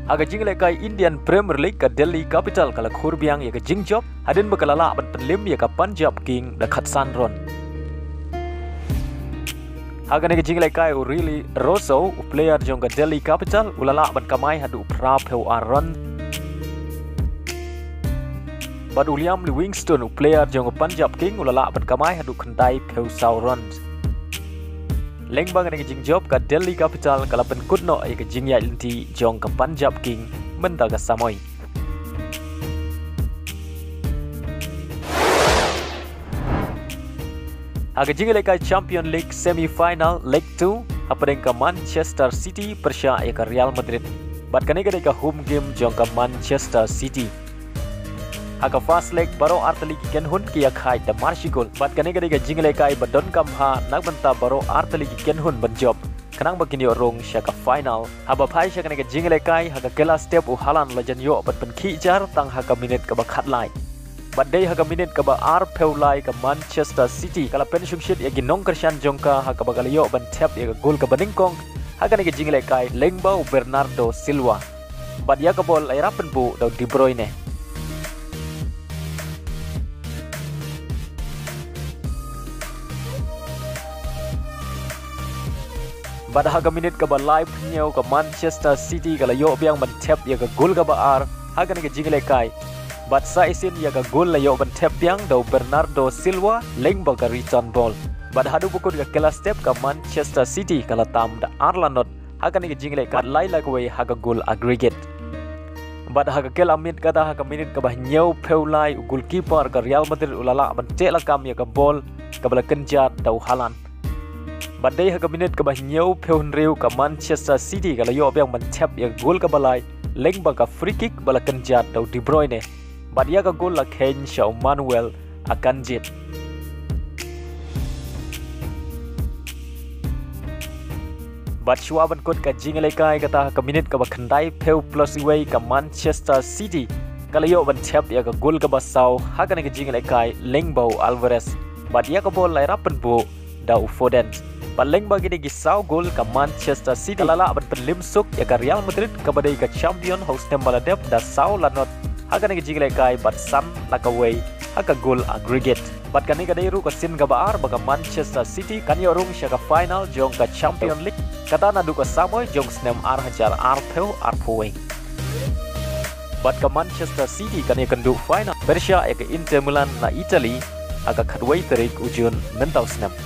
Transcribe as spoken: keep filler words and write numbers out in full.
Ha ka jingïalehkai Indian Premier League, ka Delhi Capital ka la khur biang ïa ka jingjop hadien ba ka la lah ban pynliem ïa ka Punjab King da khatsan run. Ha kane ka jingïalehkai u Rilee Rossouw, u player jong ka Delhi Capital, u la lah ban kamai haduh phra phew ar run. Bad u Liam Livingstone, u player jong ka Punjab King, u la lah ban kamai haduh khyndai phew saw runs. Lyngba kane ka jingjop, ka Delhi Capital ka la pynkut noh ïa ka jingïaid lynti jong ka Punjab King mynta ka samoi. Ha ka jingïalehkai Champion League semi final leg two, hapdeng ka Manchester City pyrshah ïa ka Real Madrid. Bad kane ka dei ka home game jong ka Manchester City. Ha ka first leg baroh artylli ki kynhun ki ïakhaid da mar shi gol. Bad kane ka dei ka jingïalehkai ba donkam bha na ka bynta baroh artylli ki kynhun ban jop khnang ba kin ïoh rung sha ka final. Haba phai sha kane ka jingïalehkai, ha ka kylla step u Haaland u la jan ïoh ban pynkhih jar tang ha ka minit kaba khatlai. Bad dei ha ka minit kaba ar phew lai ka Manchester City ka la pynshongshit ïa ki nongkyrshan jong ka ha kaba ka la ïoh ban thep ïa ka gol kaba nyngkong ha kane ka jingïalehkai lyngba u Bernardo Silva. Bad ïa ka bol la ïarap pynbuh da u De Bruyne. Bad ha ka minit kaba laiphew hynñiew ka Manchester City ka la ïoh biang ban thep ïa ka gol kaba ar ha kane ka jingïalehkai. Bad sa shisien ïa ka gol la ïoh ban thep biang da u Bernardo Silva lyngba ka return ball. Bad haduh ba kut ka kylla step ka Manchester City ka la tam da ar la not ha kane ka jingïalehkai, bad lai la kawei ha ka gol aggregate. Bad ha ka kylla miet kata, ha ka minit kaba hynñiew phew lai, u goalkeeper ka Real Madrid u la lah ban teh lakam ïa ka bol kaba la kynjat da u Haaland. Bad dei ha ka minit kaba hynñiew phew hynriew ka Manchester City ka la ïoh biang ban thep ïa ka gol kaba lai lyngba ka free kick ba la kynjat da u De Bruyne. Bad ïa ka gol la kheiñ sha u Manuel Akanji. Bad shuwa ban kut ka jingïalehkai kata, ha ka minit kaba khyndai phew plus iwei ka Manchester City ka la ïoh ban thep ïa ka gol kaba saw ha kane ka jingïalehkai lyngba u Alvarez. Bad ïa ka bol la ïarap pynbuh da u Foden. Bad lyngba kine ki saw gol ka Manchester City ka la lah ban pynliem suk ïa ka Real Madrid kaba dei ka champion ha u snem ba la dep da saw la not ha kane ka jingïalehkai bad san la kawei ha ka gol aggregate. Bad kane ka dei ruh ka sien kaba ar ba ka Manchester City kan ïoh rung sha ka final jong ka Champion League, kata naduh ka samoi jong snem ar hajar arphew arphew wei. Bad ka Manchester City kan ïakynduh final pyrshah ïa ka Inter Milan na Italy ha ka khatwei tarik u Jun mynta u snem.